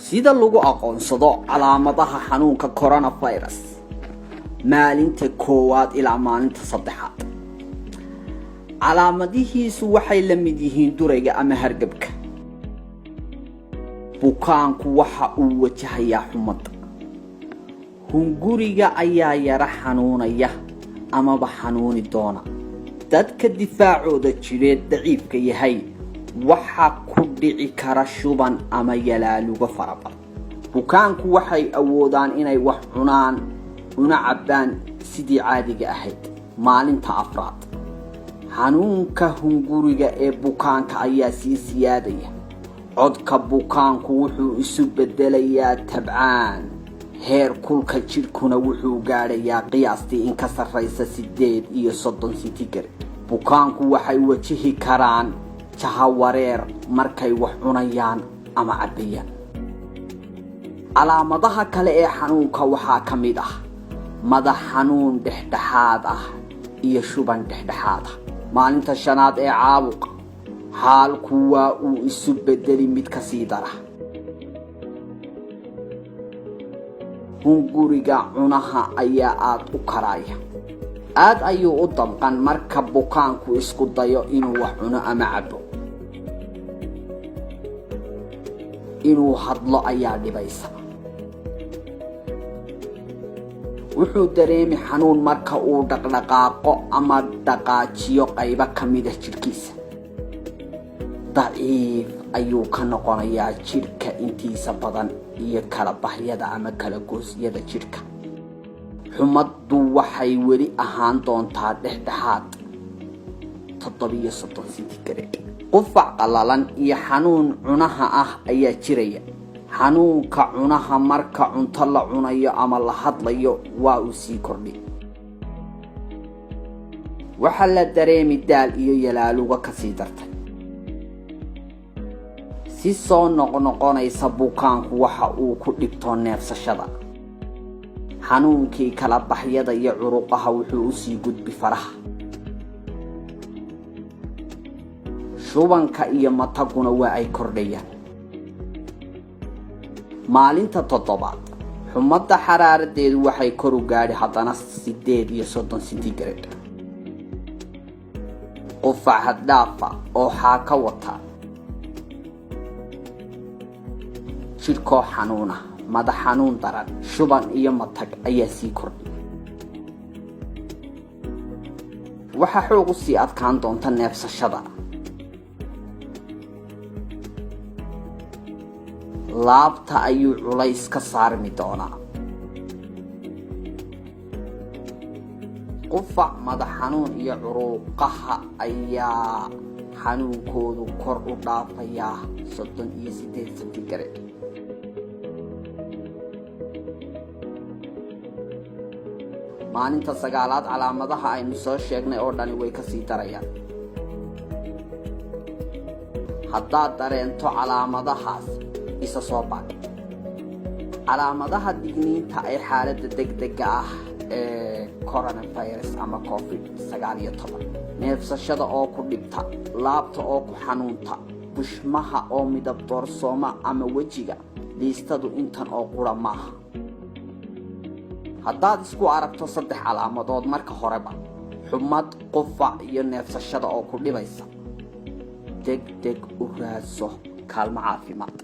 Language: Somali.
Sida lagu aqoonsado calaamadaha xanuunka coronavirus maalinta koowaad ilaa maalinta saddexaad, calaamadihiisu waxay la mid yihiin durayga ama hargabka. Bukaanku waxa uu wajahayaa xumadda, hunguriga ayaa yara xanuunaya amaba xanuuni doona. Dadka difaacooda jidheed daciifka yahay waxaa ku dhici kara shuban ama yalaalugo fara badan. Bukaanku waxay awoodaan inay wax cunaan una cabbaan sidii caadiga ahayd. Maalinta afraad, xanuunka hunguriga ee bukaanka ayaa sii siyaadaya. Codka bukaanku wuxuu isu bedelayaa tabcaan. Heer kulka jidhkuna wuxuu gaadhayaa qiyaastii in ka sarraysa 38 centigrade. Bukaanku waxay wajihi karaan jahawareer markay wax cunayaan ama cabbayaan. Calaamadaha kale ee xanuunka waxaa ka mid ah madax xanuun dhexdhexaad ah iyo shuban dhexdhexaad ah. Maalinta shanaad ee caabuqa, xaalku waa uu isu bedeli mid ka sii dara. Hunguriga cunaha ayaa aada u karaya, aad ayuu u damqan marka bukaanku isku dayo inuu wax cuno ama cabbo. Inuu hadlo ayaa dhibaysa. Wuxuu dareemi xanuun marka uu dhaqdhaqaaqo ama dhaqaajiyo qaybo ka mid ah jidhkiisa. Daciif ayuu ka noqonayaa jidhka intiisa badan iyo kala baxyada ama kala goosyada jidhka. Xumaddu waxay weli ahaan doontaa dhexdhexaad, 37 centigrade. Qufac qalalan iyo xanuun cunaha ah ayaa jiraya. Xanuunka cunaha marka cunto la cunayo ama la hadlayo waa uu sii kordhi. Waxaa la dareemi daal iyo yalaaluga kasii dartay. Si soo noqnoqonaysa bukaanku waxa uu ku dhibtoo neefsashada. Xanuunkii kala baxyada iyo curuqaha wuxuu usii gudbi faraha. Shubanka iyo mataguna waa ay kordhayaan. Maalinta toddobaad, xumadda xaraaradeedu waxay kor u gaadhi haddana 38 centigrade. Qufac haddhaafa oo xaaka wata, jidhkoo xanuuna, madax xanuun daran, shuban iyo matag ayaa sii kordhi. Waxaa xoog usii adkaan doonta neefsashada. Laabta ayuu culays ka saarmi doonaa. Qufac, madax xanuun iyo curuqaha ayaa xanuunkoodu kor u dhaafayaa 38 centigrade. Maalinta sagaalaad, calaamadaha aynu soo sheegnay oo dhani way kasii darayaan. Haddaad dareento calaamadahaas, isa soo baadh. Calaamadaha digniinta ee xaaladda degdega ah ee coronavirus ama COVID-19: neefsashada oo ku dhibta, laabta oo ku xanuunta, bushmaha oo midab doorsooma ama wejiga, liistadu intan oo qura maaha. Haddaad isku aragto saddex calaamadood marka horeba, xumad, qufac iyo neefsashada oo ku dhibaysa, deg deg u raadso kaalmo caafimaad.